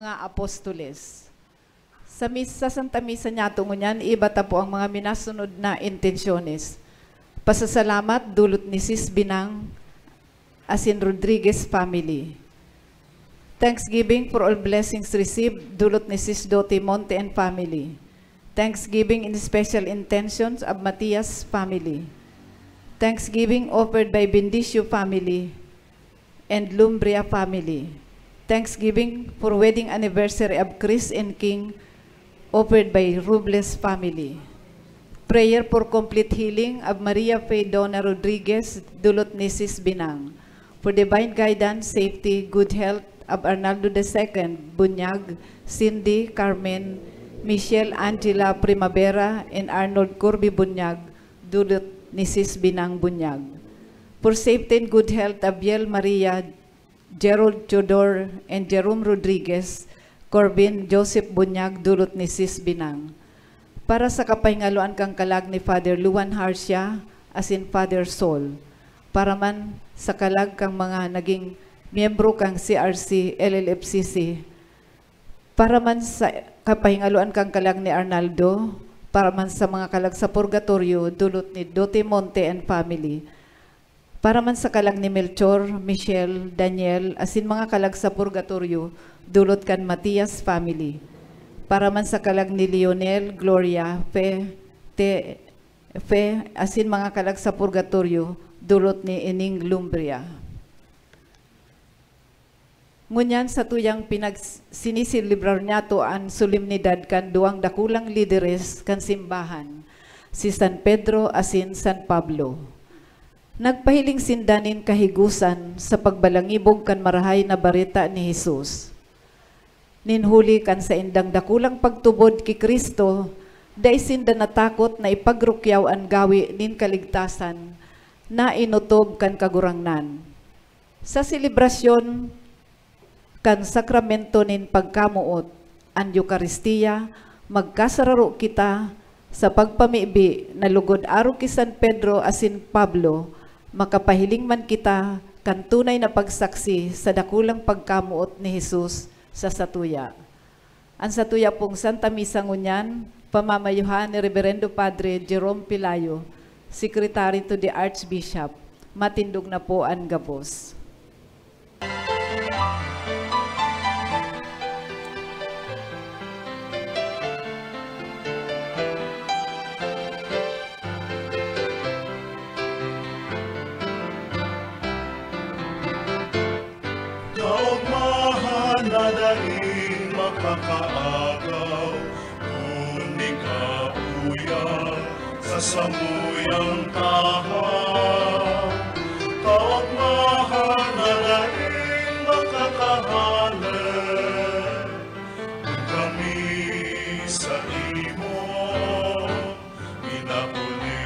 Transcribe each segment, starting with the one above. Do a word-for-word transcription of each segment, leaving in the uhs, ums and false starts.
mga apostoles. Sa mis-, sa Santa Misa niyato ngunyan, iba ta po ang mga minasunod na intensyones. Pasasalamat, dulot ni Sis Binang asin Rodriguez family. Thanksgiving for all blessings received, dulot ni Sis Doti Monte and family. Thanksgiving in special intentions of Matias family. Thanksgiving offered by Bendicio family and Lumbria family. Thanksgiving for wedding anniversary of Chris and King, offered by Robles family. Prayer for complete healing of Maria Fe Dona Rodriguez, dulot ni Sis Binang. For divine guidance, safety, good health of Arnaldo the second Bunyag, Cindy, Carmen, Michelle, Angela, Primavera, and Arnold Corby Bunyag, dulot ni Sis Binang Bunyag. For safety and good health of Biel Maria, Gerald Teodor, and Jerome Rodriguez, Corbin Joseph Bunyag, dulot ni Sis Binang. Para sa kapahingaloan kan kalag ni Father Luan Harcia asin Father Saul. Para man sa kalag kan mga naging miyembro kan C R C, L L F C C. Para man sa kapahingaloan kan kalag ni Arnaldo, para man sa mga kalag sa purgatorio, dulot ni Dote Monte and family. Para man sa kalag ni Melchor, Michelle, Daniel, asin mga kalag sa purgatorio, dulot kan Matias family. Para man sa kalag ni Lionel, Gloria, Fe, Te, Fe, asin mga kalag sa purgatorio, dulot ni Ining Lumbria. Ngunyan, satuyang pinag-, siniselebrar niyato an solemnidad kan duwang dakulang lideres kan simbahan, si San Pedro asin San Pablo. Nagpahiling sinda nin kahigosan sa pagbalangibog kan Marahay na Bareta ni Jesus. Nin huli kan saindang dakulang pagtubod ki Cristo, dai sinda natakot na ipagrukyaw an gawe nin kaligtasan na inotob kan Kagurangnan. Sa selebrasyon kan sakramento nin pagkamoot, an Eukaristia, magkasararo kita sa pagpamibi na lugod arog ki San Pedro asin Pablo, makapahiling man kita kan tunay na pagsaksi sa dakulang pagkamoot ni Jesus sa satuya. An satuya pong Santa Misa ngunyan, pamamayohan ni Reberendo Padre Jerome Pelayo, Secretary to the Archbishop. Matindog na po an gabos. Kaogmahan na daing makakaagaw, kundi kauya sa samuyang tahaw. Kaogmahan na daing makakahale, kun kami sa imo minapuli.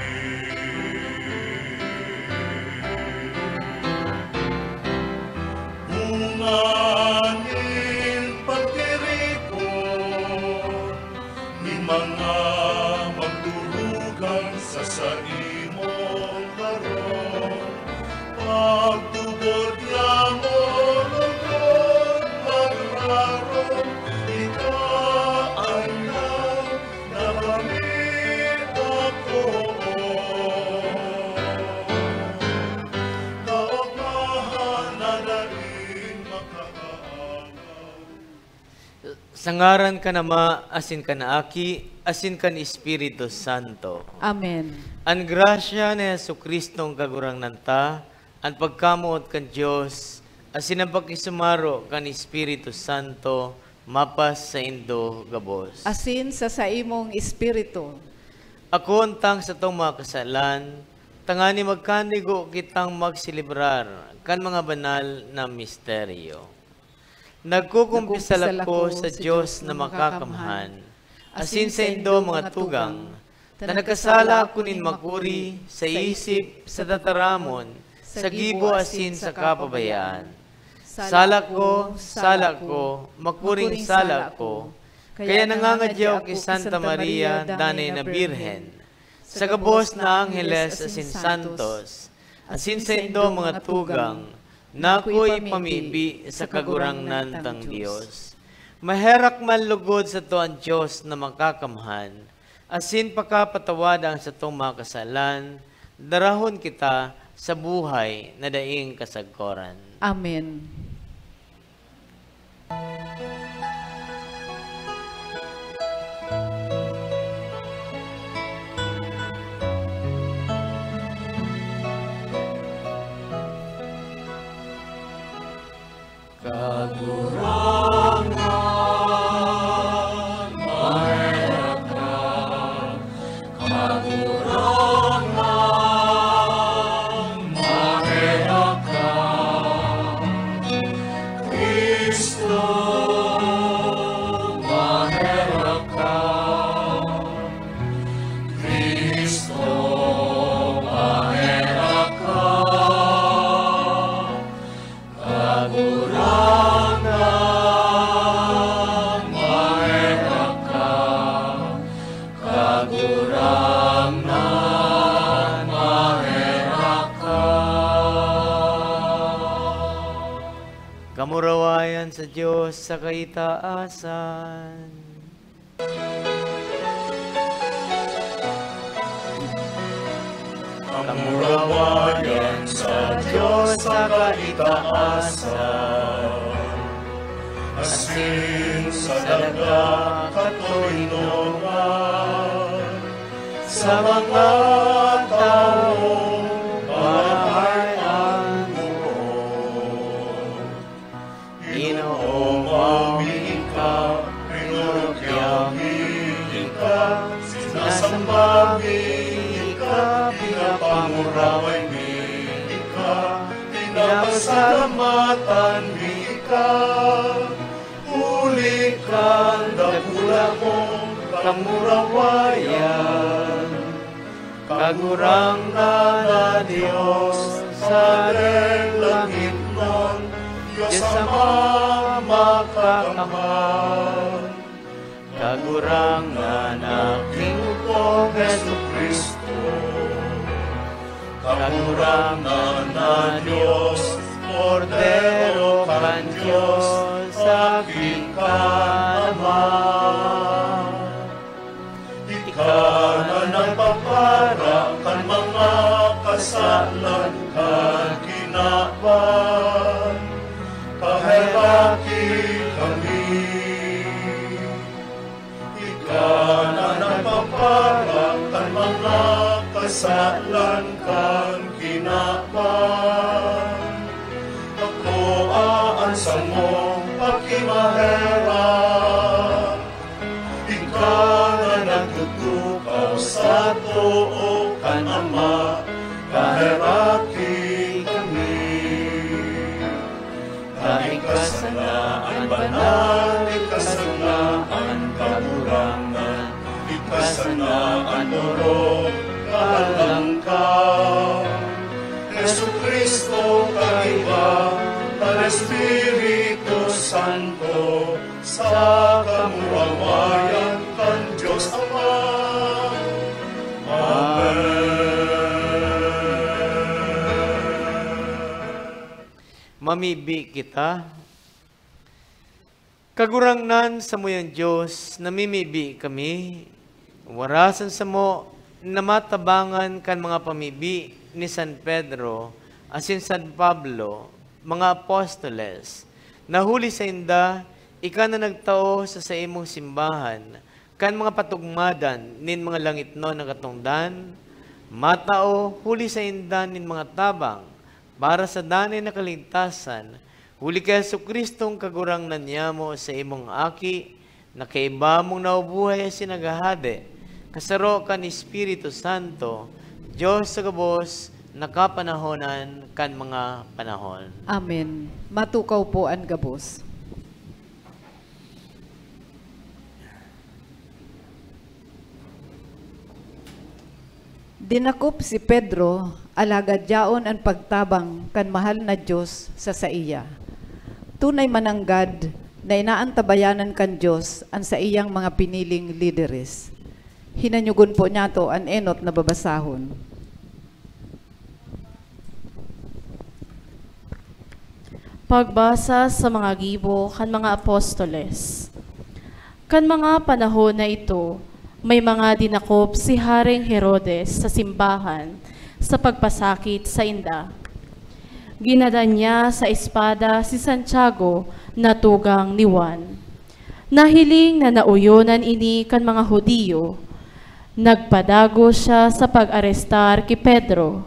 Bunga nin pagtiripon nin mga magturugang sa saimong harong. Pagtubod niamo lugod magrarom, ika an na kami ako. Kaogmahan na daing makakaagaw. Sa ngaran kan Ama, asin kan Aki, asin kan Espiritu Santo. Amen. An grasya ni Jesu-Cristong Kagurangnan ta, an pagkamoot kan Dios, asin an pakisumaro kan Espiritu Santo, mapas saindo gabos. Asin sa saimong espiritu. Akoon tang satong mga kasalan, tanganing magkanigo kitang magselebrar kan mga banal na misteryo. Nagkukumpisal ako sa Dios na makakamhan, asin saindo, mga tugang, ta nagkasala ako nin makuri sa isip, sa tataramon, sa gibo asin sa kapabayaan. Sala ko, sala ko, makuring sala ko, kaya nangangadya ako ki Santa Maria, Danay na Birhen, sa gabos na angheles asin santos, asin saindo, mga tugang, na ako ipamibi sa Kagurangnan tang Dios. Maherak man lugod sato an Dios na Makakamhan, asin pakapatawad an satong mga kasalan, darahon kita sa buhay na daing kasagkoran. Amen. Kagurangnan, maherak ka. Kagurangnan, maherak ka. Cristo, maherak ka. Cristo, maherak ka. Kagurangnan, maherak ka. Kagurangnan, maherak ka. Kamurawayan sa Dios sa kaitaasan. Kamurawayan sa Dios sa kaitaasan, asin sa daga katoninongan, sa mga tawong marahay an buot. Ginoo, mayo mi ika, rinurugyan mi ika, sinasamba mi ika, pinapanguraway mi ika, pinapasalamatan mi ika, huli kan dakula mong kamurawayan. Kagurangnan na Dios sa langitnon, Dios Ama makakamhan. Kagurangnan na Ginoo Jesu-Cristo. Kagurangnan na Dios, Kordero kan Dios, Aki kan Ama. Ika na nagpapara kan mga kasalan kan kinaban, paheraki kami. Ika na nagpapara kan mga kasalan kan kinaban, akoa an samong pakimaherak. Ika na nagtutukaw sa too kan Ama, paheraki kami. Ta ika sana an banal, ika sana an kagurangnan, ika sana an orog, kalangkaw. Jesu-Cristo, kaiba kan Espiritu Santo, sa kamurawayan kan Dios Ama. Amen. Mamibi kita. Kagurangnan, samuyang Dios, namimibi kami. Warasan samo na matabangan kan mga pamibi ni San Pedro asin San Pablo, mga apostoles, na huli sainda, ika na nagtao sa saimong simbahan kan mga patugmadan nin mga langitnon na katongdan, matao huli sainda nin mga tabang para sa danay na kaligtasan, huli ki Jesu-Cristong Kagurangnan niyamo, saimong Aki, na kaiba mong nabubuhay asin naghahade, kasaro kan Espiritu Santo, Dios sa gabos na kapanahonan kan mga panahon. Amen. Matukaw po an gabos. Dinakop si Pedro, alagad yaon an pagtabang kan mahal na Dios sa saiya. Tunay mananggad na inaantabayanan kan Dios an saiyang mga piniling lideres. Hinanyogon po niyato an enot na babasahon. Pagbasa sa mga gibo kan mga apostoles. Kan mga panahon na ito, may mga dinakop si Haring Herodes sa simbahan sa pagpasakit sainda. Ginadan niya sa espada si Santiago na tugang ni Juan. Nahiling na naoyonan ini kan mga Judio, nagpadagos siya sa pag-arestar ki Pedro.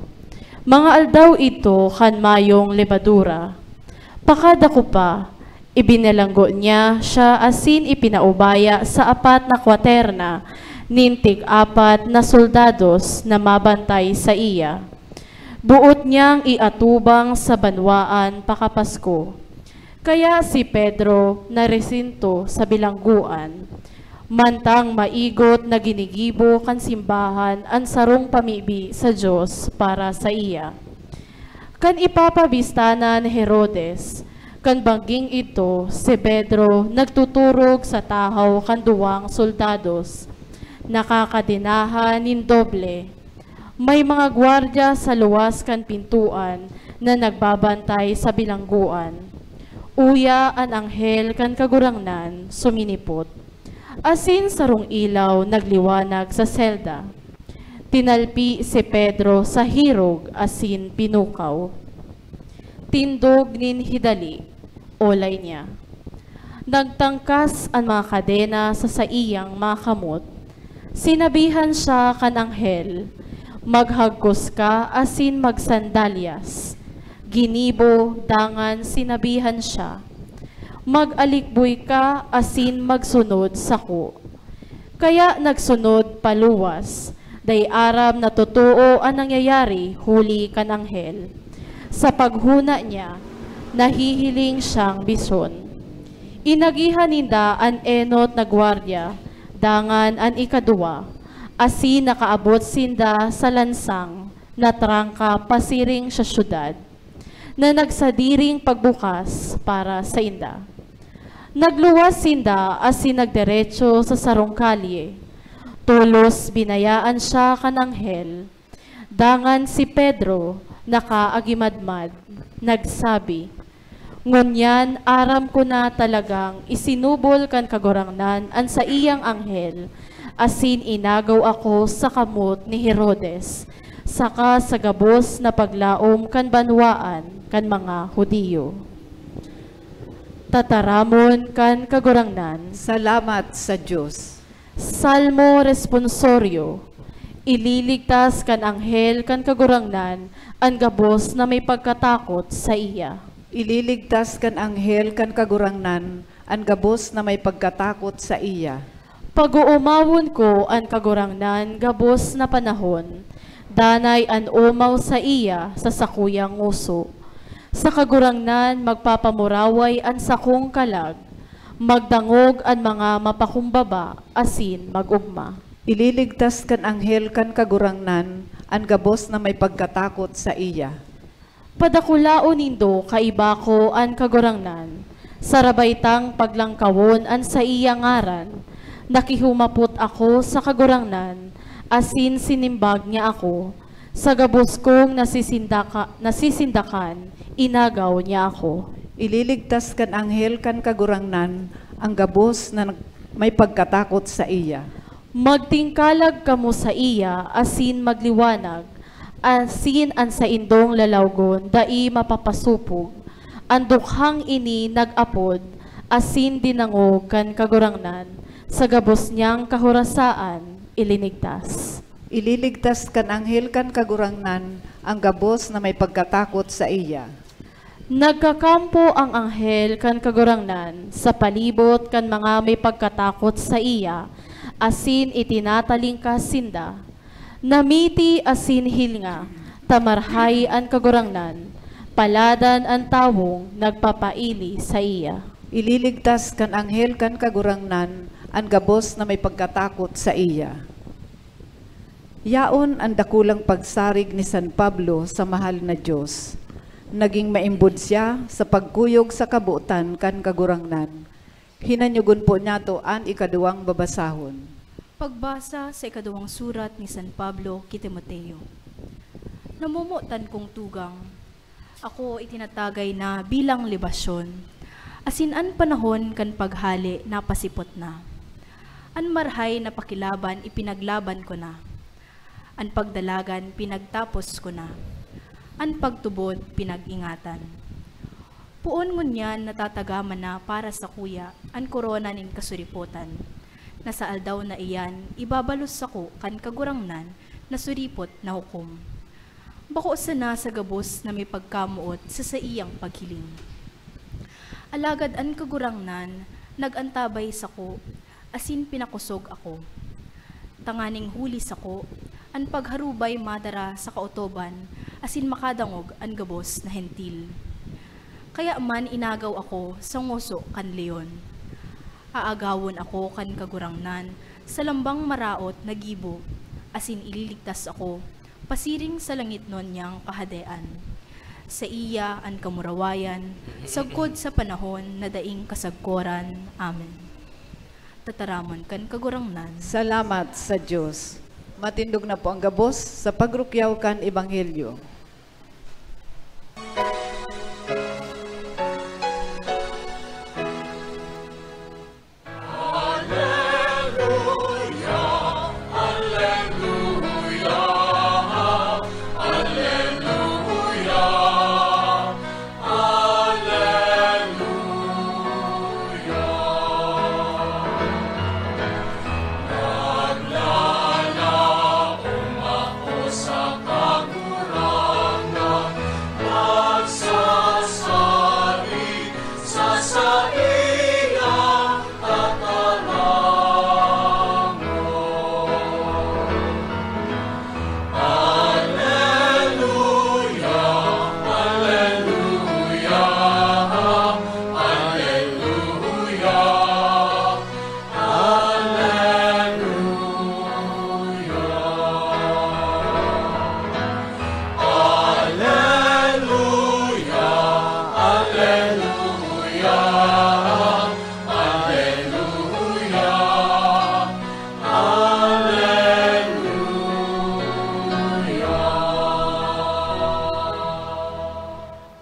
Mga aldaw idto kan mayong lebadura. Pakadako pa, ibinalanggo niya siya asin ipinaubaya sa apat na kwaterna nin tig-apat na soldados na mabantay saiya. Boot niyang iatubang sa banwaan pakapasko. Kaya si Pedro naresinto sa bilanggoan, mantang maigot na ginigibo kan simbahan an sarong pamibi sa Dios para saiya. Kan ipapabista na ni Herodes, kan bangging idto si Pedro nagtuturog sa tahaw kan duwang soldados, nakakadenahan nin doble. May mga gwardya sa luwas kan pintoan na nagbabantay sa bilanggoan. Uya an anghel kan Kagurangnan suminipot, asin sarong ilaw nagliwanag sa selda. Tinalpi si Pedro sa hirog asin pinukaw. Tindog nin hidali, olay niya. Nagtangkas an mga kadena sa saiyang mga kamot. Sinabihan siya kan anghel, "Maghagkos ka asin magsandalyas." Ginibo, dangan sinabihan siya, "Mag-alikboy ka asin magsunod sako." Kaya nagsunod paluwas, dai aram na totoo an nangyayari huli kan anghel. Sa paghona niya, nahihiling siyang bisyon. Inagihan ninda an enot na gwardya, dangan an ikaduwa, asin nakaabot sinda sa lansang na trangka pasiring sa syudad, na nagsadiring pagbukas para sainda. Nagluwas sinda asin nagderetso sa sarong kalye. Tolos binayaan siya kan anghel. Dangan si Pedro, nakaagimadmad, nagsabi, "Ngunyan aram ko na talagang isinubol kan Kagurangnan an saiyang anghel, asin inagaw ako sa kamot ni Herodes, saka sa gabos na paglaom kan banwaan kan mga Judio." Tataramon kan Kagurangnan. Salamat sa Dios. Salmo Responsorio. Ililigtas kan anghel kan Kagurangnan an gabos na may pagkatakot saiya. Ililigtas kan anghel kan Kagurangnan an gabos na may pagkatakot saiya. Pag-oomawon ko an Kagurangnan gabos na panahon, danay an omaw saiya sa sakuyang ngoso. Sa Kagurangnan magpapamuraway an sakong kalag, magdangog an mga mapakumbaba asin mag-ogma. Ililigtas kan anghel kan Kagurangnan an gabos na may pagkatakot saiya. Padakulaon nindo, kaiba ko, an Kagurangnan, sarabay tang paglangkawon an saiyang ngaran. Nakihumapot ako sa Kagurangnan, asin sinimbag niya ako. Sa gabos kong nasisindaka-, nasisindakan, inagaw niya ako. Ililigtas kan anghel kan Kagurangnan an gabos na nag-, may pagkatakot saiya. Magtingkalag kamo saiya asin magliwanag, asin an saindong lalawgon dai mapapasopog. An dukhang ini nag-apod asin dinangog kan Kagurangnan, sa gabos niyang kahorasaan ilinigtas. Ililigtas kan anghel kan Kagurangnan an gabos na may pagkatakot saiya. Nagkakampo an anghel kan Kagurangnan sa palibot kan mga may pagkatakot saiya, asin itinatalingkas sinda. Namiti asin hilinga ta marahay an Kagurangnan, paladan an tawong nagpapaili saiya. Ililigtas kan anghel kan Kagurangnan an gabos na may pagkatakot saiya. Yaon an dakulang pagsarig ni San Pablo sa mahal na Dios. Naging maimbod siya sa pagkuyog sa kabotan kan Kagurangnan. Hinanyogon po niyato an ikaduwang babasahon. Pagbasa sa ikaduwang surat ni San Pablo ki Timoteo. Namomotan kong tugang, Ako itinatagay na bilang libasyon, asin an panahon kan paghale napasipot na. An marhay na pakilaban ipinaglaban ko na. An pagdalagan pinagtapos ko na. An pagtubod pinag-ingatan. Poon ngunyan natatagaman na para sakuya an korona nin kasuripotan, na sa aldaw na iyan ibabalos sako kan Kagurangnan na suripot na hukom. Bako sana sa gabos na may pagkamoot sa saiyang paghiling. Alagad an Kagurangnan nag-antabay sako asin pinakosog ako, tanganing huli sako an pagharubay madara sa kaotoban asin makadangog an gabos na Hentil. Kaya man inagaw ako sa ngoso kan leon. Aagawon ako kan Kagurangnan sa lambang maraot na gibo, asin ililigtas ako pasiring sa langitnon niyang kahadean. Saiya an kamurawayan, sagkod sa panahon na daing kasagkoran. Amen. Tataramon kan Kagurangnan. Salamat sa Dios. Matindog na po ang gabos sa pagrukyaw kan Ebanghelyo.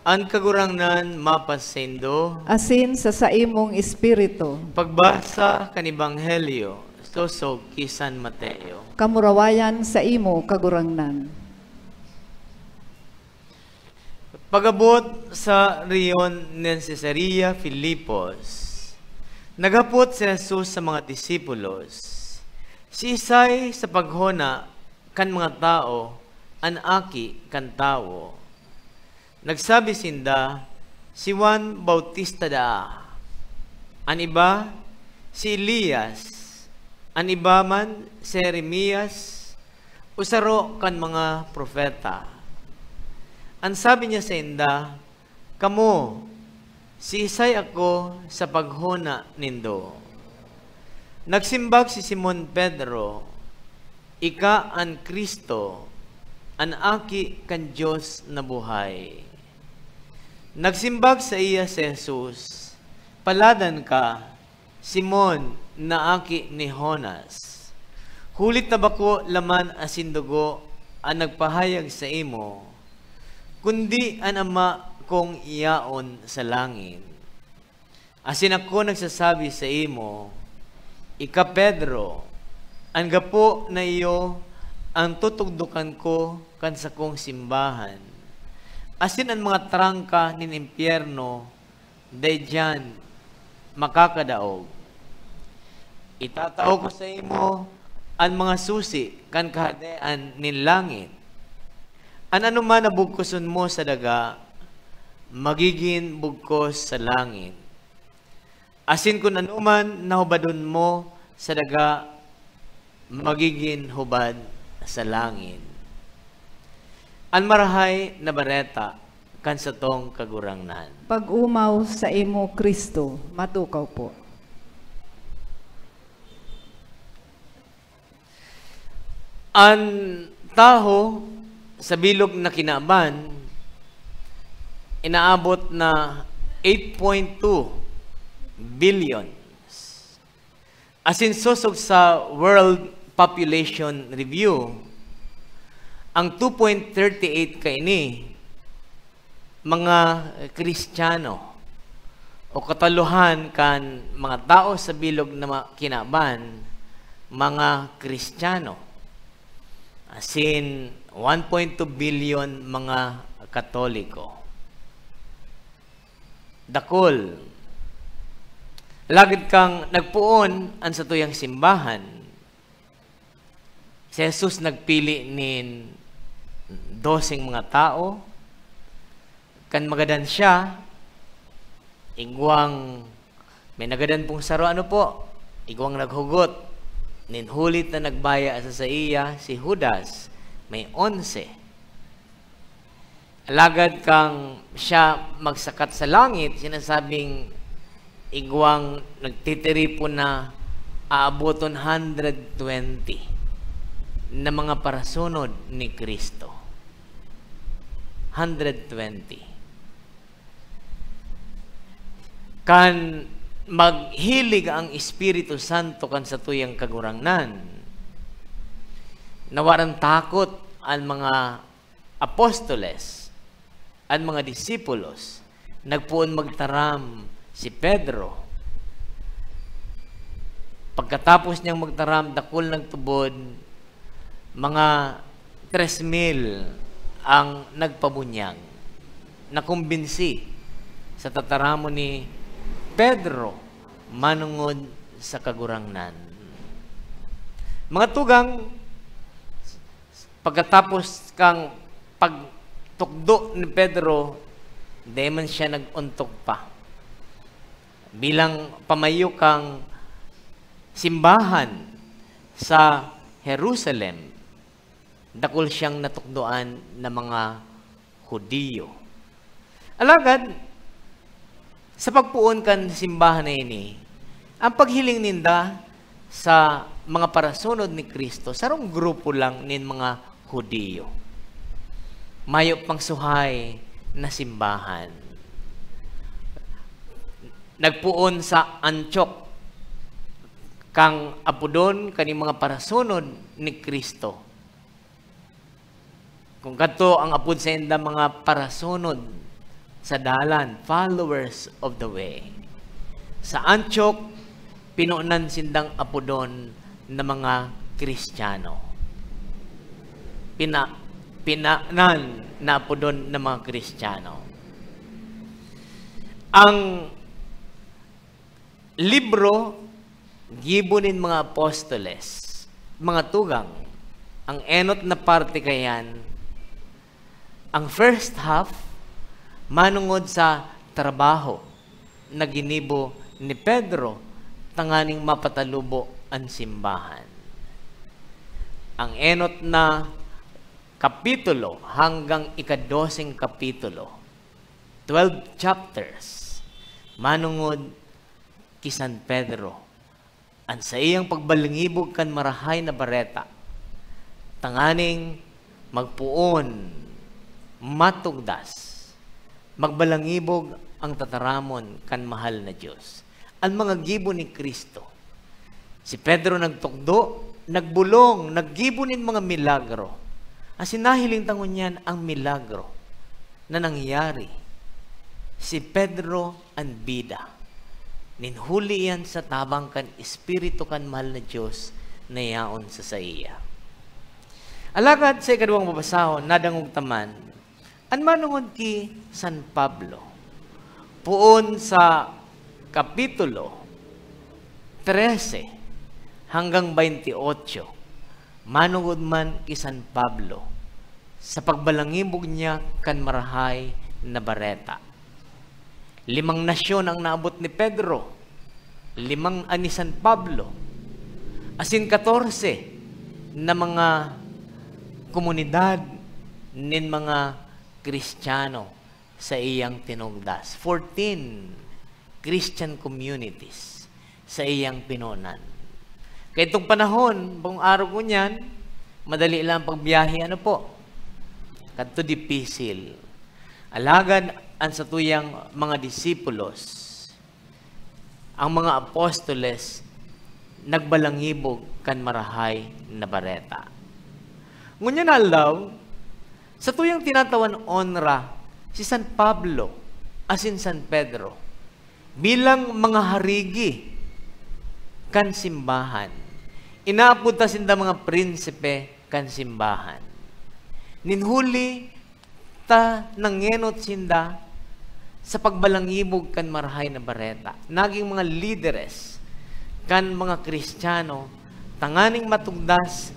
An Kagurangnan mapasaindo. Asin sa saimong espiritu. Pagbasa kan Ebanghelyo sosog ki San Mateo. Kamurawayan saimo, Kagurangnan. Pag-abot sa rehiyon nin Cesarea Filipos, naghapot si Jesus sa mga disipulos, "Siisay sa paghona kan mga tawo an Aki kan Tawo?" Nagsabi sinda, "Si Juan Bautista daa, an iba, si Elias, an iba man, si Jeremias, o saro kan mga propeta." An sabi niya sainda, "Kamo, siisay ako sa paghona nindo?" Nagsimbag si Simon Pedro, "Ika an Cristo, an Aki kan Dios na buhay." Nagsimbag saiya si Jesus, "Paladan ka, Simon na aki ni Jonas, huli ta bako laman asin dugo an nagpahayag saimo, kundi an Ama kong yaon sa langit. Asin ako nagsasabi saimo, ika Pedro, an gapo na iyo an tutugdokan ko kan sakong simbahan, asin an mga trangka nin impyerno dai diyan makakadaog. Itatao ko saimo an mga susi kan Kahadean nin langit. An anoman na bugkoson mo sa daga, magigin bugkos sa langit. Asin kun anoman na hubadon mo sa daga, magigin hubad sa langit." An Marahay na Bareta kan satong Kagurangnan. Pag-omaw saimo, Cristo. Matukaw po. An tawo sa bilog na kinaban inaabot na eight point two billions. Asin sosog sa World Population Review, ang two point thirty eight kaini mga Kristiyano o kataluhan kan mga tao sa bilog na ma-, kinaban, mga Kristiyano. Asin, one point two billion mga Katoliko. Dakul. Alagad kan nagpoon an satuyang simbahan, si Jesus nagpili nin doseng mga tao. Kan magadan siya, igwang, may nagadan pong saro, ano po? Igwang naghugot nin hulit na nagbaya sa saiya, si Judas, may onse. Alagad kan siya magsakat sa langit, sinasabing igwang nagtitiripon na aaboton hundred twenty na mga parasunod ni Cristo. Hundred twenty. Kan maghilig ang Espiritu Santo kan satuyang Kagurangnan, nawaran takot an mga apostoles, an mga disipulos. Nagpoon magtaram si Pedro. Pagkatapos niyang magtaram, dakul nagtubod, mga tres mil ang nagpabunyag. Nakumbinsi sa tataramon ni Pedro manongod sa Kagurangnan. Mga tugang, pagkatapos kan pagtukdo ni Pedro, dai man siya nag-ontok pa. Bilang pamayo kan simbahan sa Jerusalem, dakul siyang natukdoan na mga Judio. Alagad, sa pagpoon kan simbahan na ini, ang paghiling ninda sa mga parasunod ni Cristo, sarong grupo lang nin mga Judio. Mayo pang suhay na simbahan. Nagpoon sa Antioch kan apodon kaning mga parasunod ni Cristo. Kung kadto ang apod sainda, mga parasunod sa dalan, followers of the way. Sa Antioch, pinonan sindang apodon na mga Kristiyano. Pina-, pinanan na apodon na mga Kristiyano. Ang libro, gibo nin mga apostoles, mga tugang, ang enot na parte kaiyan, ang first half, manongod sa trabaho na ginibo ni Pedro tanganing mapatalubo an simbahan. Ang enot na kapitulo hanggang ikadoseng kapitulo, twelve chapters, manongod ki San Pedro, an saiyang pagbalangibog kan Marahay na Bareta, tanganing magpoon, matugdas, magbalangibog ang tataramon kan mahal na Dios, an mga gibo ni Cristo. Si Pedro nagtukdo, nagbolong, naggibo nin mga milagro. Asin nahiling ta ngunyan ang milagro na nangyari. Si Pedro an bida nin huli iyan sa tabang kan Espiritu kan mahal na Dios na yaon sa saiya. Alagad sa ikaduwang babasahon, nadangog ta man an manongod ki San Pablo. Poon sa kapitulo trese hanggang baynti otso, manongod man ki San Pablo sa pagbalangibog niya kan Marahay na Bareta. Limang nasyon ang naabot ni Pedro, limang, ah, ni San Pablo, asin katorse na mga komunidad nin mga Kristiyano sa iyang tinugdas. Fourteen Christian communities sa iyang pinonan. Kaitong panahon, kung arog ngunyan, madali lang pagbiyahe, ano po? Kadto dipisil. Alagad an satuyang mga disipulos, ang mga apostoles, nagbalangibog kan Marahay na Bareta. Ngunyan aldaw, satuyang tinatawan onra Si San Pablo asin San Pedro bilang mga harigi kan simbahan. Inaapod ta sinda mga prinsipe kan simbahan. Nin huli ta nangenot sinda sa pagbalangibog kan Marahay na Bareta. Naging mga lideres kan mga Kristiyano tanganing matugdas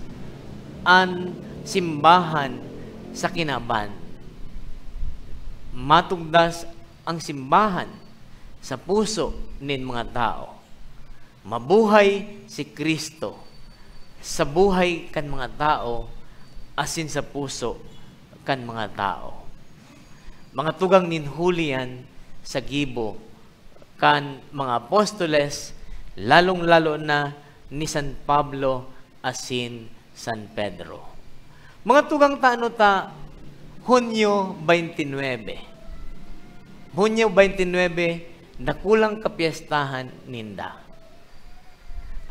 an simbahan sa kinaban. Matugdas ang simbahan sa puso nin mga tao. Mabuhay si Cristo sa buhay kan mga tao asin sa puso kan mga tao. Mga tugang, nin huli yan sa gibo kan mga apostoles, lalong-lalo na ni San Pablo asin San Pedro. Mga tugang, tano ta Hunyo twenty-nine. Hunyo twenty-nine, dakulang kapyestahan ninda.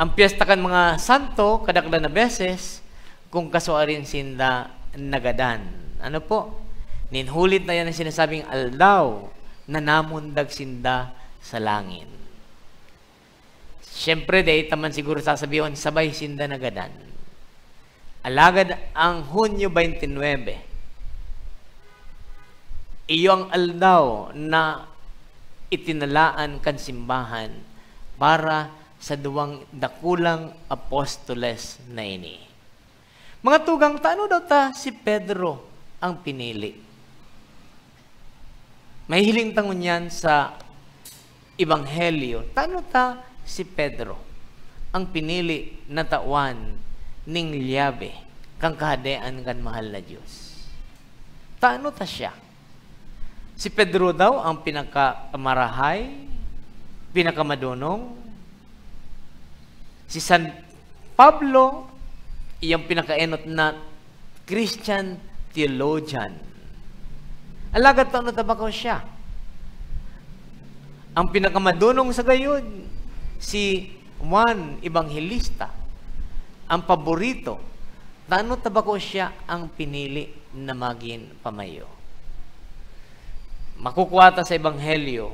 Ang pyesta kan mga santo, kadaklan na beses, kung kasuarin sinda nagadan. Ano po? Nin huli ta yan ang sinasabing aldaw na namundag sinda sa langit. Siyempre, dai ta man siguro sasabihon, sabay sinda nagadan. Alagad ang Hunyo twenty-nine, iyo ang aldaw na itinalaan kan simbahan para sa duwang dakulang apostoles na ini. Mga tugang, tano daw ta si Pedro ang pinili? Mahihiling ta ngunyan sa Ebanghelyo, tano ta si Pedro ang pinili na tawan ning lyabe kan Kahadean kan mahal na Dios? Tano ta siya? Si Pedro daw ang pinakamarahay, pinakamadonong. Si San Pablo, iyang pinakaenot na Christian theologian. Alagad tano ta bako siya? Ang pinakamadonong sa gayod, si Juan Evangelista, ang paborito. Tano ta bako siya ang pinili na magin pamayo? Makukuha ta sa Ebanghelyo,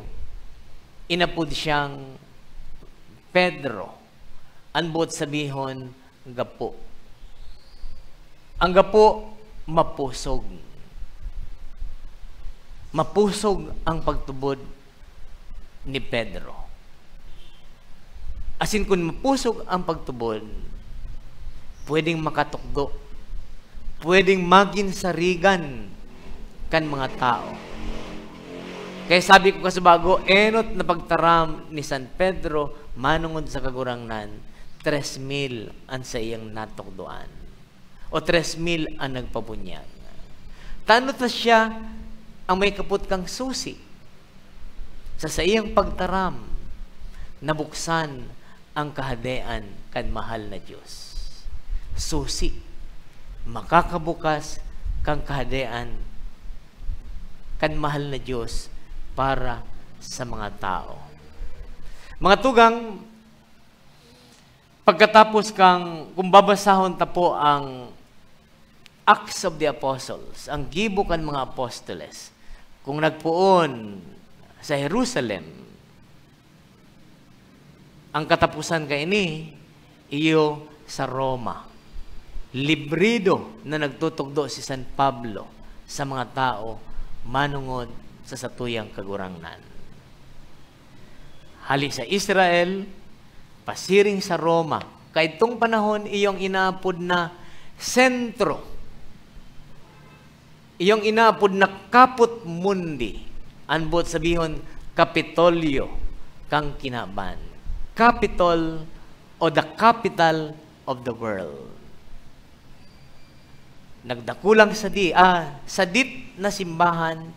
inapod siyang Pedro, an boot sabihon, gapo. Ang gapo, mapusog. Mapusog ang pagtubod ni Pedro. Asin kun mapusog ang pagtubod, pwedeng makatukdo, pwedeng magin sarigan kan mga tao. Kaya sabi ko kasubago, enot na pagtaram ni San Pedro manongod sa Kagurangnan, tres mil an saiyang natukdoan, o tres mil an nagpabunyag. Tano ta siya ang may kapot kang susi? Sa saiyang pagtaram, nabuksan ang Kahadean kan mahal na Dios. Susi, makakabukas kan Kahadean kan mahal na Dios para sa mga tao. Mga tugang, pagkatapos kang, kung babasahon ta po ang Acts of the Apostles, ang gibo kan mga apostoles, kung nagpoon sa Jerusalem, ang kataposan kaini, iyo sa Roma. Librido na nagtutugdo si San Pablo sa mga tao manongod sa satuyang Kagurangnan. Hali sa Israel, pasiring sa Roma. Kaidtong panahon, iyo ang inaapod na sentro. Iyo ang inaapod na Caput Mundi. An boot sabihon, Kapitolyo kan kinaban. Capitol o the capital of the world. Nagdakulang sadi, ah, sadit na simbahan,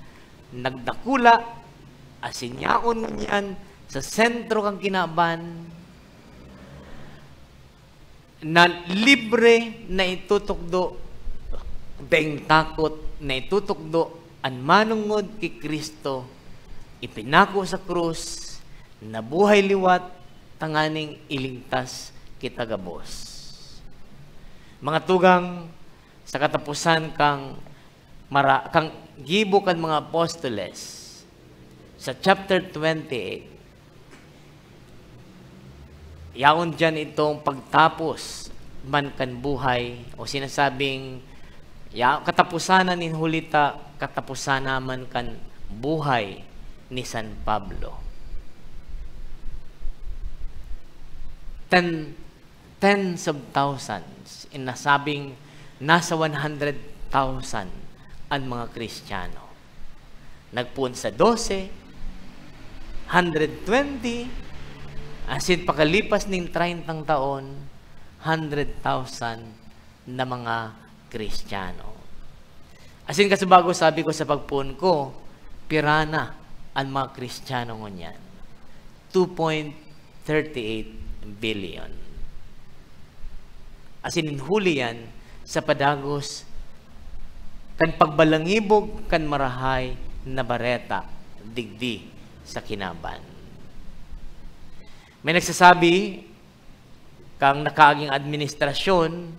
nagdakula, asin yaon ngunyan sa sentro kan kinaban, na libre na itutukdo, daing takot na itutukdo an manongod ki Cristo, ipinako sa krus, nabuhay liwat, tanganing iligtas kita gabos. Mga tugang, sa kataposan kang mara-, kang gibo kan mga apostoles sa chapter twenty-eight, yaon diyan itong pagtapos man kan buhay, o sinasabing, ya-, katapusanan nin huli ta, katapusanan man kan buhay ni San Pablo. Ten, tens of thousands, in nasabing nasa one hundred thousand an mga Kristiyano. Nagpoon sa dose, hundred twenty, asin pakalipas ning treyntang taon, hundred thousand na mga Kristiyano. Asin kasubago, sabi ko sa pagpoon ko, pira na an mga Kristiyano ngunyan? Two point thirty-eight billion. Asin huli yan sa padagos kan pagbalangibog kan Marahay na Bareta digdi sa kinaban. May nagsasabi kang nakaaging administrasyon,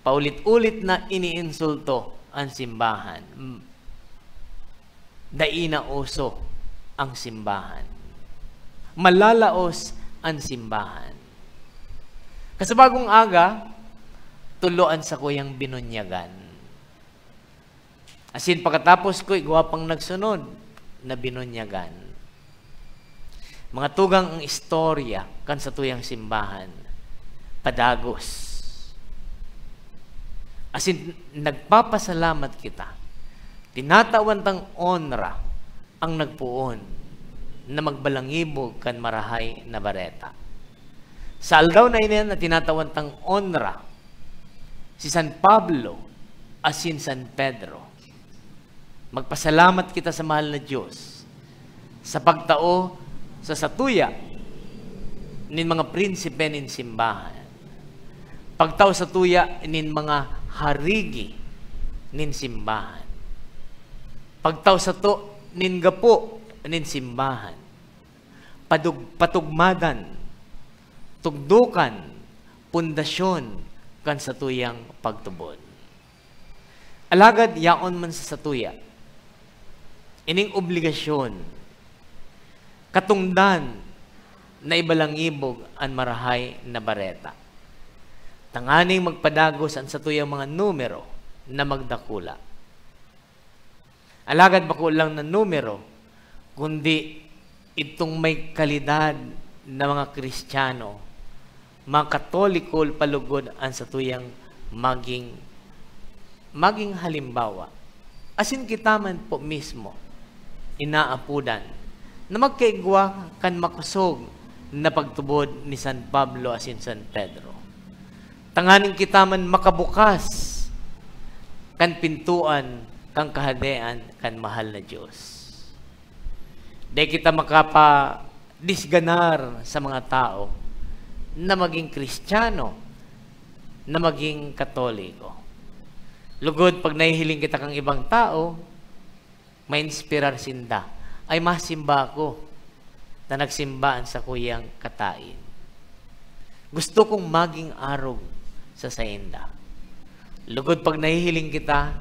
paulit-ulit na iniinsulto an simbahan. Dai na uso ang simbahan. Malalaos an simbahan. Kasabagong aga, tulo an sakuyang binunyagan. Asin pakatapos ko, igwa pang nagsunod na binunyagan. Mga tugang, ang istorya kan satuyang simbahan, padagos. Asin, nagpapasalamat kita. Tinatawan tang onra ang nagpoon na magbalangibog kan Marahay na Bareta. Sa aldaw na ini na tinatawan tang onra, si San Pablo asin San Pedro. Magpasalamat kita sa mahal na Dios sa pagtao sa satuya nin mga prinsipe nin simbahan, pagtao satuya nin mga harigi nin simbahan, pagtao sato nin gapo nin simbahan, padug-, patugmadan, tugdokan, pundasyon kan satuyang pagtubod. Alagad yaon man sa satuya ining obligasyon, katungdan na ibalangibog an Marahay na Bareta, tanganing magpadagos an satuyang mga numero na magdakula. Alagad bako lang na numero, kundi itong may kalidad na mga Kristiyano, mga Katoliko, palugod an satuyang maging, maging halimbawa. Asin kita man po mismo, inaapodan na magkaigwa kan makosog na pagtubod ni San Pablo asin San Pedro, tanganing kita man makabukas kan pintoan kan Kahadean kan mahal na Dios. Dai kita makapadisganar sa mga tao na maging Kristiyano, na maging Katoliko. Lugod, pag nahihiling kita kan ibang tao, mainspirar sinda, "Ay, masimba ako na nagsimba an sakuyang katain. Gusto kong maging arog sa sainda." Lugod, pag nahihiling kita,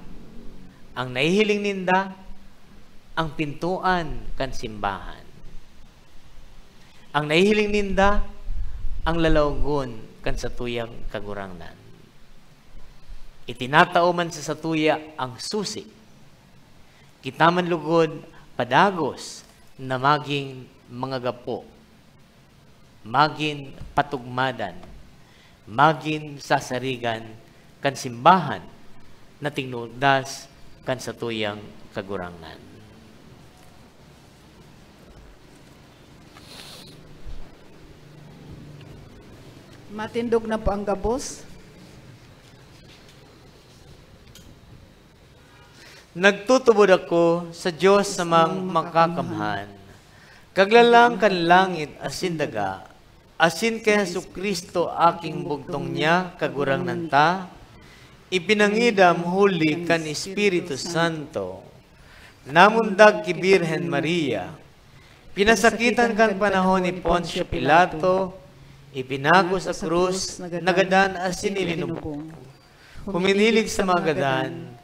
ang nahihiling ninda, ang pintoan kan simbahan. Ang nahihiling ninda, ang lalawgon kan satuyang Kagurangnan. Itinatao man sa satuya ang susi. Kita man lugod padagos na magin mga gapo, magin patugmadan, magin sasarigan kan simbahan na tignudas kan satuyang Kagurangnan. Matindog na po ang gabos. Nagtutubod ako sa Diyos sa mang makakamhan, Kaglalang kan langit asin daga, asin ki Jesu-Cristo, aking bugtong niya, Kagurangnan ta, ipinangidam huli kan Espiritu Santo, namundag ki Birhen Maria, pinasakitan kan panahon ni Poncio Pilato, ipinago sa krus, nagadan asin ilinubong. Huminilig sa mga gadan,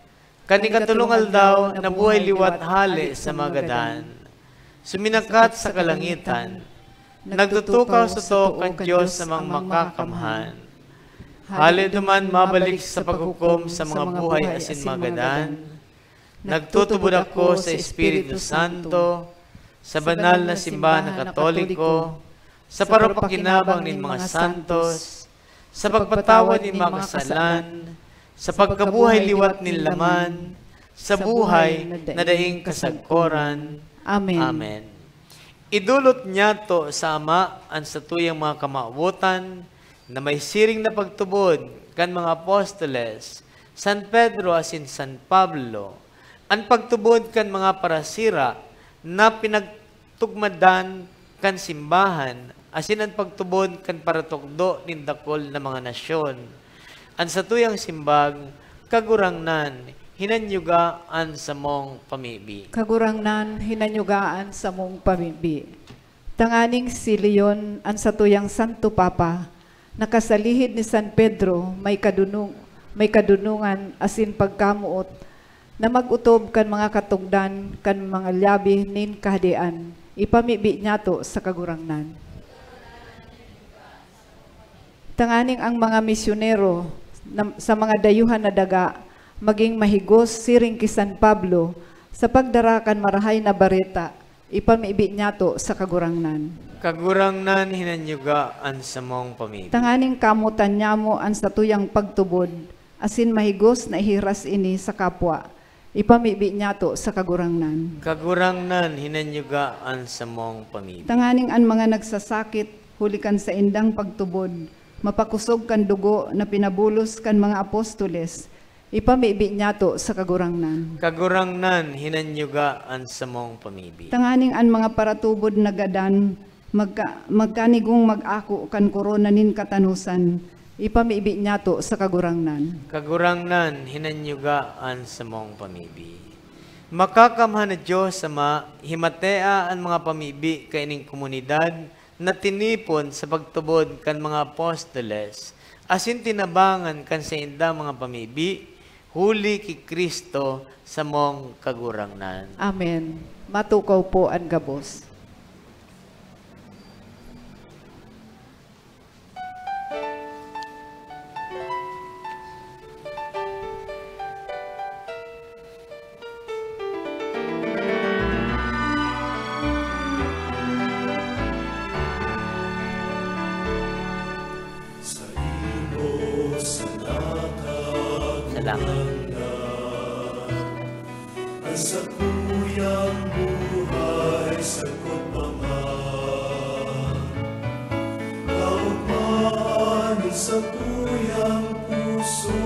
Kan ikatolong aldaw, nabuhay liwat hale sa mga gadan. Suminakat sa kalangitan. Nagtutukaw sa too kan Dios na Makakamhan. Hale duman mabalik sa paghukom sa mga buhay asin mga gadan. Nagtutubod ako sa Espiritu Santo, sa banal na simbahan na Katoliko, sa paropakinabang nin mga santos, sa pagpatawad nin mga kasalan, sa pagkabuhay liwat nin laman, sa buhay na daing kasagkoran. Amen. Amen. Idolot niyato sa Ama an satuyang mga kamawotan na may siring na pagtubod kan mga apostoles, San Pedro asin San Pablo, an pagtubod kan mga parasira na pinagtugmadan kan simbahan, asin an pagtubod kan paratukdo nin dakul na mga nasyon. An satuyang simbag, Kagurangnan, hinanyuga an samong pamibi. Kagurangnan, hinanyuga an samong pamibi. Tanganing si Leon, an satuyang Santo Papa, nakasalihid ni San Pedro, may kadunong-, may kadunongan asin pagkamoot na mag-otob kan mga katongdan kan mga lyabe nin Kahadean, ipamibi niyato sa Kagurangnan. Tanganing ang mga misyonero na, sa mga dayuhan na daga magin mahigos siring ki San Pablo sa pagdara kan Marahay na Bareta, ipamibi niyato sa Kagurangnan. Kagurangnan, hinanyuga an samong pamibi. Tanganing kamotan nyamo an satuyang pagtubod, asin mahigos na ihiras ini sa kapwa, ipamibi niyato sa Kagurangnan. Kagurangnan, hinanyuga an samong pamibi. Tanganing an mga nagsasakit huli kan saindang pagtubod, mapakosog kan dugo na pinabulos kan mga apostoles, ipamibi niyato sa Kagurangnan. Kagurangnan, hinanyuga an samong pamibi. Tanganing an mga paratubod na gadan, magka-, magkanigong mag-ako kan korona nin katanosan, ipamibi niyato sa Kagurangnan. Kagurangnan, hinanyuga an samong pamibi. Makakamhan na Dios Ama, himatea an mga pamibi kaining komunidad na tinipon sa pagtubod kan mga apostoles, asin tinabangan kan saindang mga pamibi, huli ki Cristo samong Kagurangnan. Amen. Matukaw po an gabos. Saimo sana Salamat. Kagurangnan, an sakuyang buhay sagkod pa man. Kaogmahan nin sakuyang puso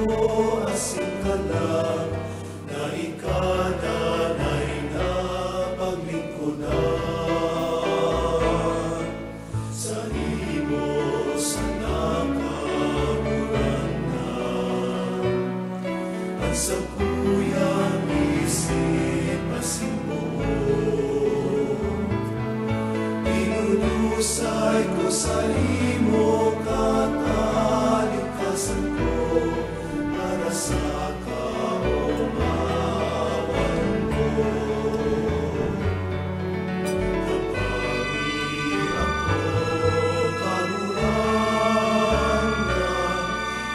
asin kalag na ika danay na paglingkodan. Saimo sana, Kagurangnan, an sakuyang isip asin boot. Idudusay ko saimo, katalingkasan ko, para sa kaomawan mo. Kapagi ako, Kagurangnan,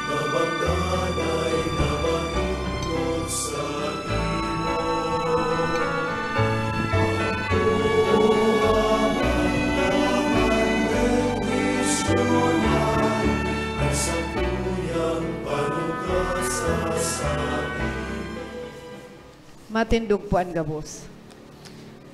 na magdanay na maingkod saimo. Ako ang mga bendisyonan, ang sakuyang panuga sa saimo. Matindog po an gabos.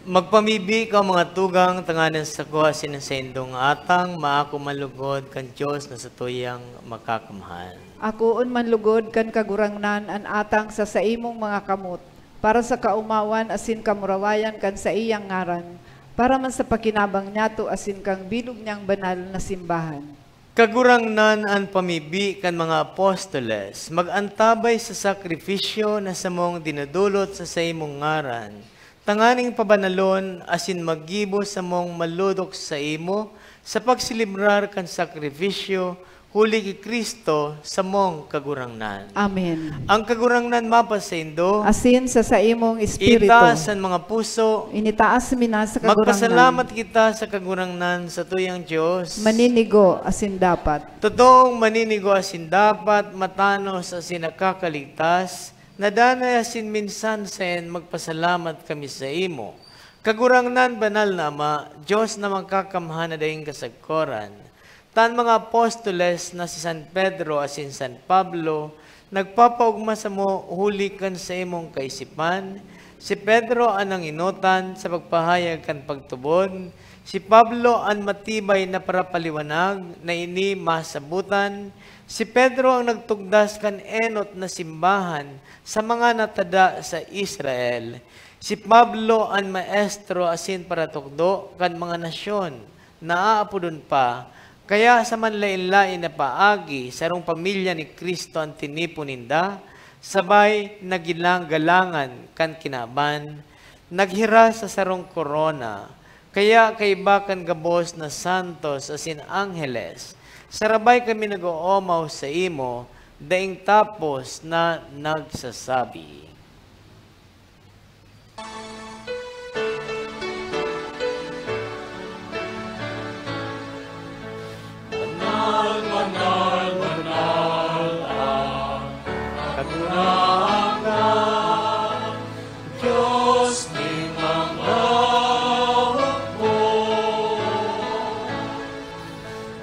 Magpamibi ka, mga tugang, tanganing sako asin an saindong atang maako man lugod kan Dios na satuyang Makakamhan. Akoon man lugod kan Kagurangnan an atang sa saimong mga kamot, para sa kaomawan asin kamurawayan kan saiyang ngaran, para man sa pakinabang niyato asin kan bilog niyang banal na simbahan. Kagurangnan, an pamibi kan mga apostoles, mag-antabay sa sakrifisyo na samong dinodolot sa saimong ngaran, tanganing pabanalon asin maggibo samong malodok saimo sa pagselebrar kan sakrifisyo huli ki Cristo, samong Kagurangnan. Amen. Ang Kagurangnan mapasaindo. Asin sa saimong espiritu. Itaas an mga puso. Initaas mi na sa Kagurangnan. Magpasalamat kita sa Kagurangnan, satuyang Dios. Maninigo asin dapat. Totoong maninigo asin dapat, matanos asin nakakaligtas, na danay asin minsan sen magpasalamat kami saimo. Kagurangnan, banal na Ama, Dios na makakamhan na daing kasagkoran. Ta an mga apostoles na si San Pedro asin San Pablo nagpapaogma samo huli kan saimong kaisipan. Si Pedro an nangenotan sa pagpahayag kan pagtubod, si Pablo an matibay na parapaliwanag na ini masabotan. Si Pedro ang nagtugdas kan enot na simbahan sa mga natada sa Israel. Si Pablo an maestro asin paratukdo kan mga nasyon na aapodon pa, kaya sa manlaen-laen na paagi, sarong pamilya ni Cristo an tinipon ninda, sabay na ginagalangan kan kinaban, naghiras sa sarong korona, kaya kaiba kan gabos na santos asin angheles, sarabay kami nag-oomaw saimo, daing tapos na nagsasabi. Banal, banal, banal ang Kagurangnan, Dios nin mga hukbo.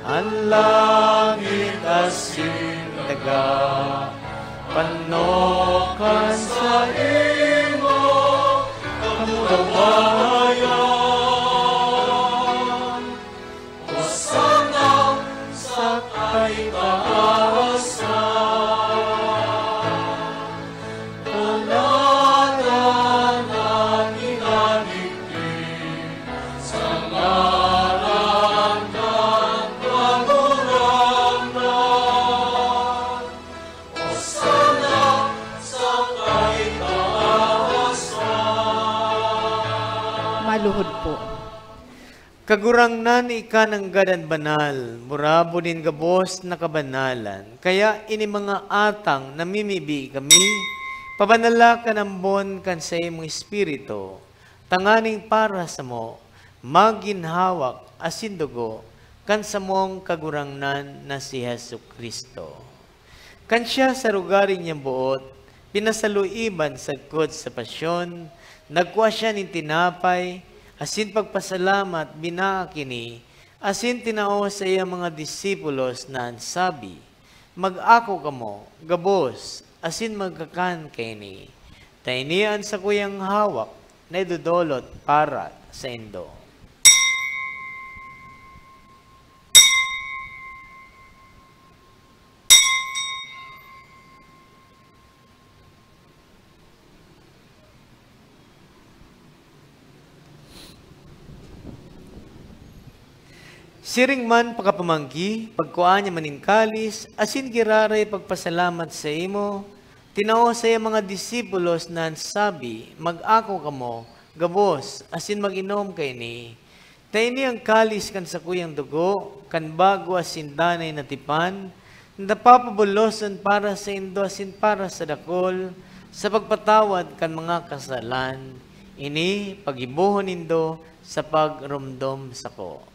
An langit asin daga, panokan saimo kamurawayan. Hosanna sa kaitaasan. Paladan an ginanigdi sa ngaran kan Kagurangnan. Hosanna sa kaitaasan. Maluhod po. Kagurangnan, ika nanggad an banal, burabod nin gabos na kabanalan. Kaya ini mga atang namimibi kami, pabanala kan ambon kan saimong Espiritu, tanganing para samo, magin hawak asin dugo kan samong Kagurangnan na si Jesu-Cristo. Kan siya sa rugari niyang boot, pinasaluiban sagkod sa pasyon, nagkua siya nin tinapay, asin pagpasalamat, binaak ini, asin tinao sa iyang mga disipulos na an sabi, "Mag-ako kamo gabos asin magkakan kaini, ta ini an sakuyang hawak na idodolot para saindo." Siring man pakapamanggi, pagkua niya man nin kalis, asin giraray pagpasalamat saimo, tinao sa iyang mga disipulos na an sabi, "Mag-ako kamo gabos asin mag-inom kaini, ta ini an kalis kan sakuyang dugo kan bago asin danay na tipan, na papabuloson para saindo asin para sa dakul sa pagpatawad kan mga kasalan. Ini paggibohon nindo sa pagromdom sako."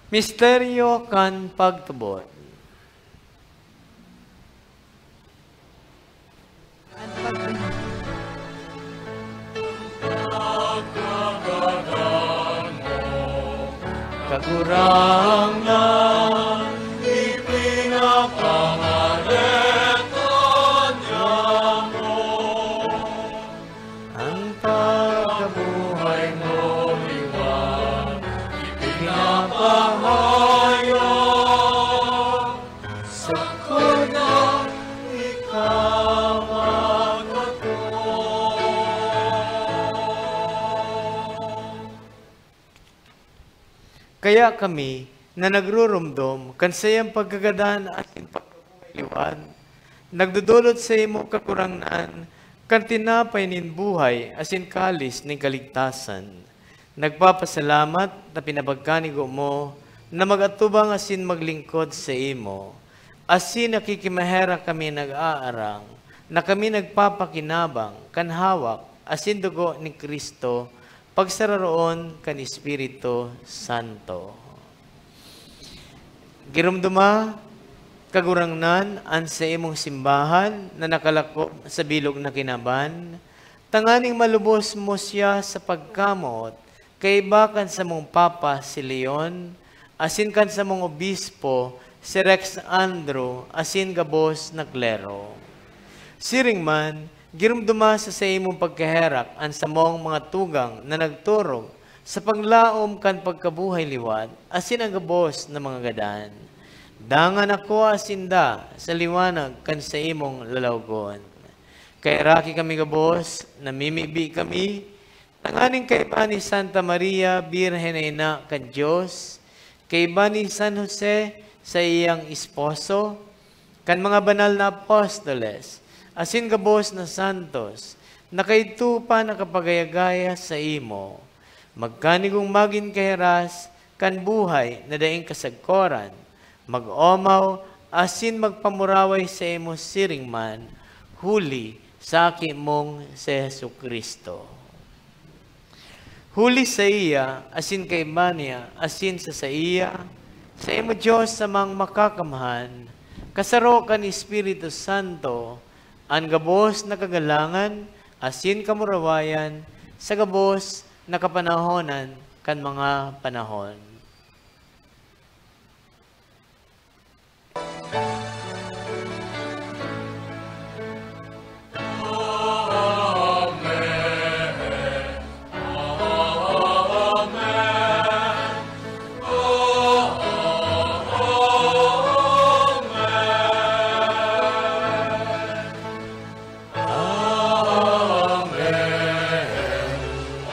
Misteryo kan pagtubod. Kagurangnan, ipinapangaretan niamo an pagkabuhay mo liwat, ipinapahayag. Sakuna ika magkatong. Kaya kami, na nagrurumdom kan saiyang pagkagadan asin pagkabuhay liwat, nagdodolot saimo, Kagurangnan, kan tinapay nin buhay asin kalis nin kaligtasan. Nagpapasalamat ta pinapagkanigo mo na mag-atubang asin maglingkod saimo, asin nakikimaherak kami nag-aarang na kami nagpapakinabang kan hawak asin dugo ni Cristo, pagsararoon kan Espiritu Santo. Giromdoma, Kagurangnan, an saimong simbahan na nakalakob sa bilog na kinaban, tanganing malubos mo siya sa pagkamoot, kaiba kan samong Papa si Leon, asin kan samong Obispo si Rex Andrew, asin gabos na klero. Siring man, giromdoma sa saimong pagkaherak an samong mga tugang na nagturog sa paglaom kan pagkabuhay liwat, asin an gabos na mga gadan. Dangan akoa sinda sa liwanag kan saimong lalawgon. Kaheraki kami gabos, namimibi kami, tanganing kaiba ni Santa Maria, Birhen na Ina kan Dios, kaiba ni San Jose, saiyang esposo, kan mga banal na apostoles, asin gabos na santos, na kaidto pa nakapagaya-gaya saimo, magkanigong magin kahiras kan buhay na daing kasagkoran, mag-omaw asin magpamuraway saimo siring man, huli sa Aki mong si Jesu-Cristo. Huli saiya, asin kaiba niya, asin sa saiya, saimo, Dios Amang Makakamhan, kasaro kan Espiritu Santo, an gabos na kagalangan asin kamurawayan sa gabos na kapanahonan kan mga panahon. Amen.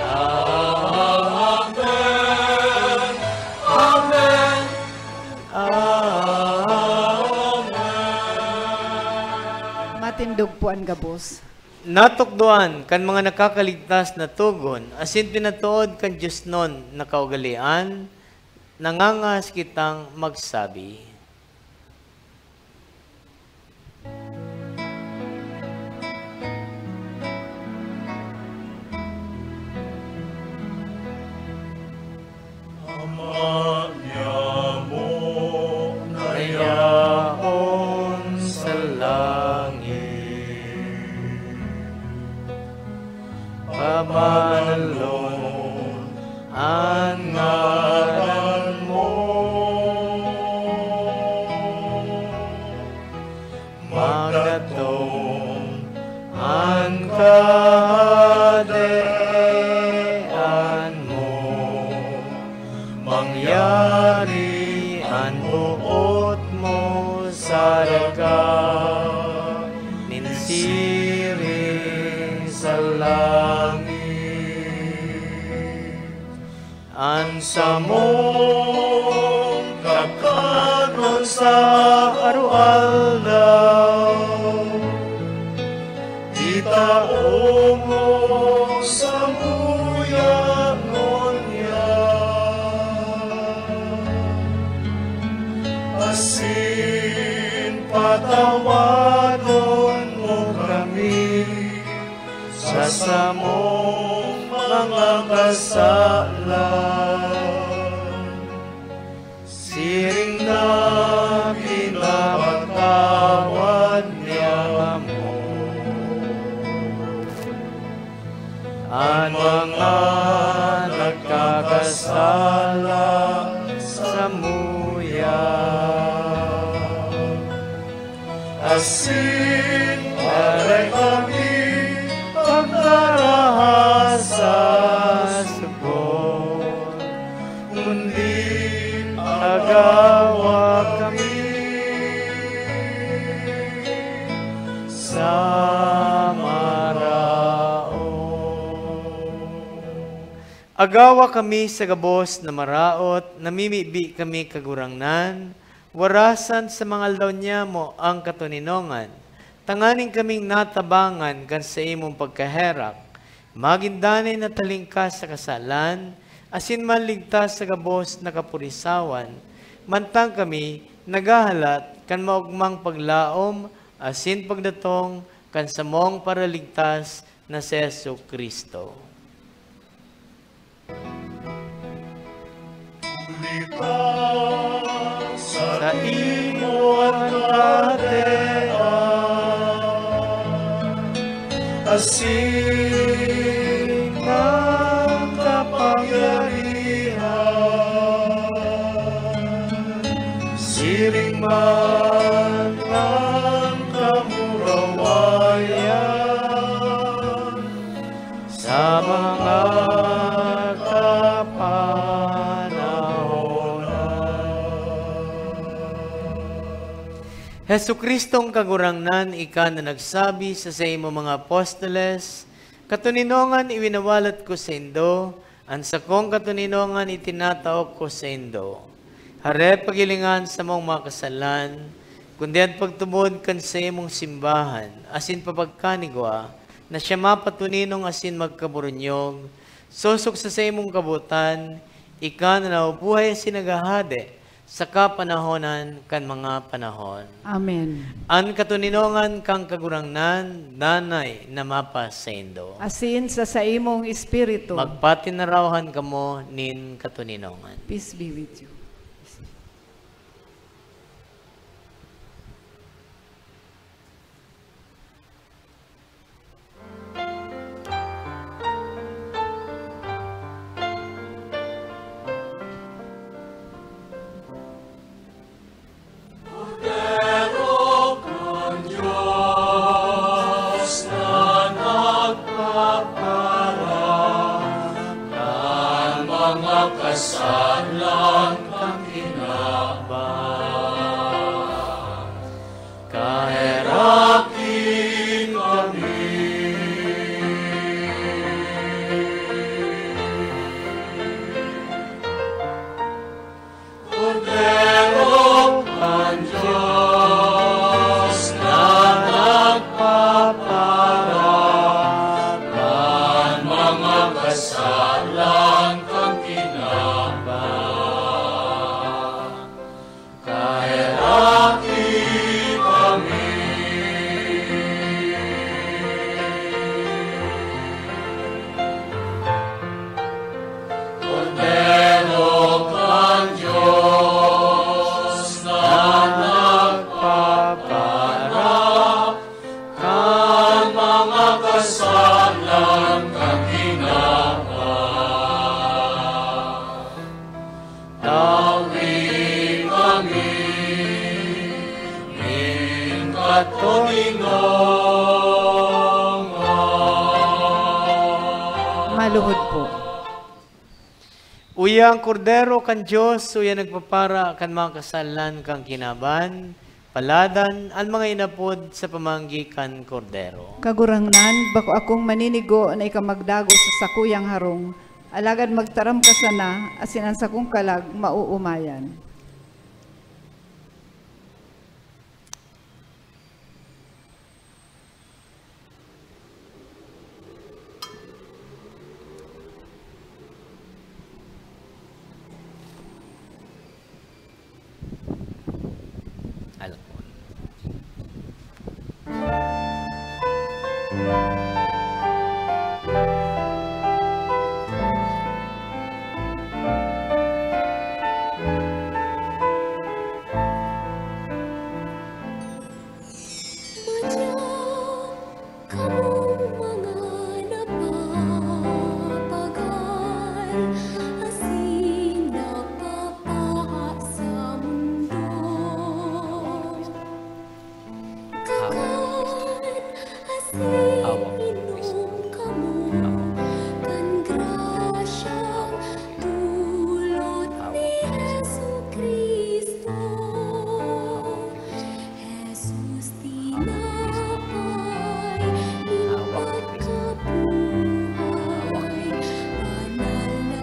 Amen. Amen. Amen. Matindog po an gabos. Natukdoan kan mga nakakaligtas na togon asin pinatood kan diosnon na kaugalean, nangangahas kitang magsabi. Ama niamo na yaon sa langit, pabanalon an ngaran mo. Magdatong an Kahadean mo, mangyari an boot mo sa daga nin siring sa langit. An samong kakanon sa aroaldaw, itao mo samuya ngunyan. Asin patawadon mo kami sa samong mga kasalan, siring na pinapatawad niamo an mga nagkakasala samuya. Asin dai kami pagdaraha sa sugod, kundi agawa kami sa maraot. Agawa kami sa gabos na maraot, namimibi kami, Kagurangnan, warasan sa mga aldaw niyamo ang katoninongan, tanganing kaming natabangan kan saimong pagkaherak, magin danay na talingkas sa kasalan, asin maligtas sa gabos na kapurisawan, mantang kami naghahalat kan maogmang paglaom asin pagdatong kan samong Paraligtas na si Jesu-Cristo. Saimo an kahadean, asin an kapangyarihan, siring man an kamurawayan, sa mga kapanahonan. Jesu-Cristong Kagurangnan, ika na nagsabi sa saimong mga apostoles, "Katoninongan iwinawalat ko saindo, an sakong katoninongan itinatao ko saindo." Hare, paghilinga an samong mga kasalan, kundi an pagtubod kan saimong simbahan, asin papagkanigwa, na siya mapatoninong asin magkaburunyog, sosog sa saimong kabotan, ika na nabubuhay asin naghahade sa kapanahonan kan mga panahon. Amen. An katoninongan kan Kagurangnan danay na mapasaindo. Asin sa saimong espiritu. Magpatinarawan kamo nin katoninongan. Peace be with you. Kordero kan Dios na nagpaparan kan mga kasalan kan kinaban. Kaheraki kami. Kordero kan Dios na nagpaparan kan mga kasalan kan kinaban. Kaheraki kami. Kordero kan Dios na nagpapaharap kan mga kasalan kan kinaban. Tawi kami nin katoninongan. Maluhod po. Uya an Kordero kan Dios, uya nagpapara kan mga kasalan kan kinaban, paladan an mga inapod sa pamanggi kan Kordero. Kagurangnan, bako akong maninigo na ika magdagos sa sakuyang harong, alagad magtaram ka sana, asin an sakong kalag maoomayan. Alcohol. Madyang kamong mga napapagal asin napapaha sa mundo. Kakan asin inom kamo kan grasyang dulot ni Jesu-Cristo. Jesus, tinapay nin pagkabuhay, banal na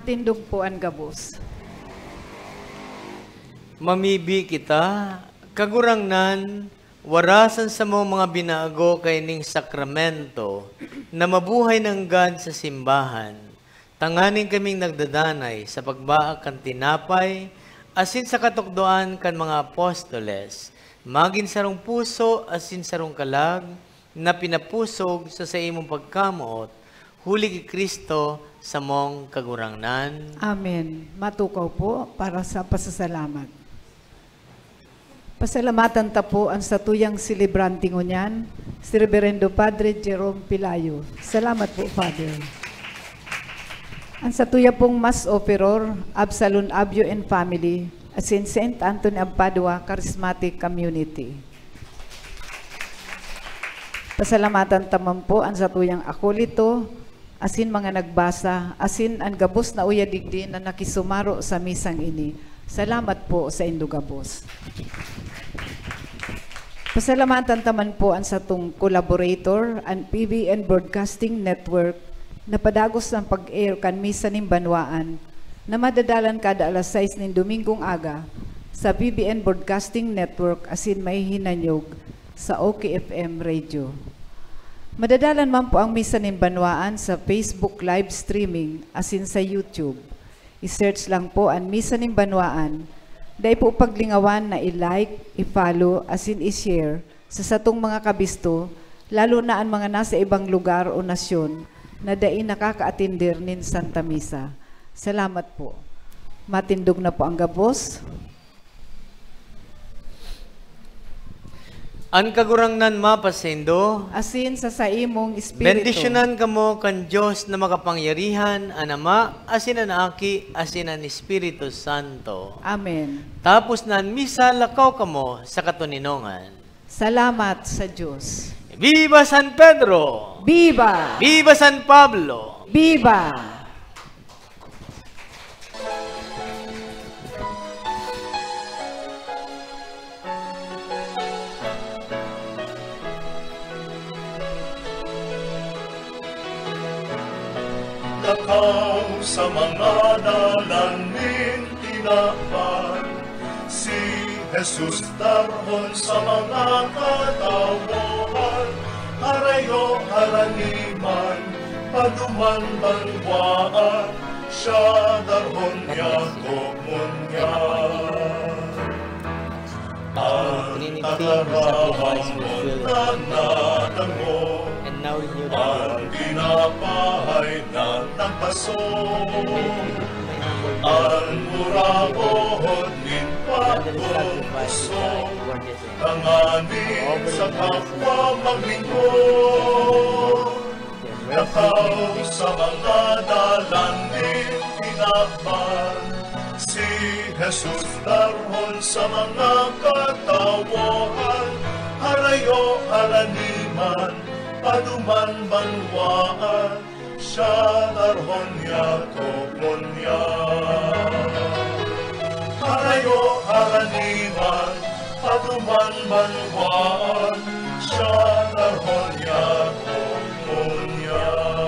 Tindog po an gabos. Mamibi kita, Kagurangnan, wara san samong mga binago kaining sakramento na mabuhay nanggad sa simbahan, tanganing kaming nagdadanay sa pagbaak kan tinapay asin sa katukdoan kan mga apostoles, magin sarong puso asin sarong kalag, na pinapusog sa saimong pagkamoot, huli ki Cristo, samong Kagurangnan. Amen. Matukaw po para sa pasasalamat. Pasalamatan ta po an satuyang selebrante ngunyan, si Reverendo Padre Jerome Pilayo. Salamat po, Father. An satuya pong Mass Offeror, Absalon Abyo and family, asin Saint Anthony of Padua Charismatic Community. Pasalamatan ta man po an satuyang akolito, asin mga nagbasa, asin an gabos na uya digdi na nakisumaro sa misang ini. Salamat po saindo gabos. Pasalamatan ta man po an satong collaborator, an P B N Broadcasting Network, na padagos an pag-air kan Misa nin Banwaan, na madadalan kada alas sais nin Domingong aga sa P B N Broadcasting Network asin mahihinanyog sa O K F M Radio. Madadalan man po ang Misa nin Banwaan sa Facebook live streaming asin sa YouTube. I-search lang po an Misa nin Banwaan. Dai po paglingawan na i-like, i-follow, asin i-share sa satong mga kabisto, lalo na an mga nasa ibang lugar o nasyon na dai nakakaatender nin Santa Misa. Salamat po. Matindog na po ang gabos. An Kagurangnan mapasaindo. Asin sa saimong espiritu. Bendisyonan kamo kan Dios na makapangyarihan, an Ama, asin an Aki, asin an Espiritu Santo. Amen. Tapos na an misa, lakaw kamo sa katoninongan. Salamat sa Dios. Viva San Pedro! Viva! Viva San Pablo! Viva! Lakaw sa mga dalan nin tinapay, si Jesus darhon sa mga katawohan, harayo, harani man, paduman, banwaan, siya darhon niya, komunyan. An tataramon na nadangog, an tinapay na nagpaso, an murabohod nin pagkukosog, tanganing sa kapwa maglingkod. Lakaw sa mga dalan nin tinapay, si Jesus darhon sa mga katawohan, harayo, harani man, paduman, banwaan, siya darhon niya, komunyan. Harayo, harani man, paduman, banwaan, siya darhon niya,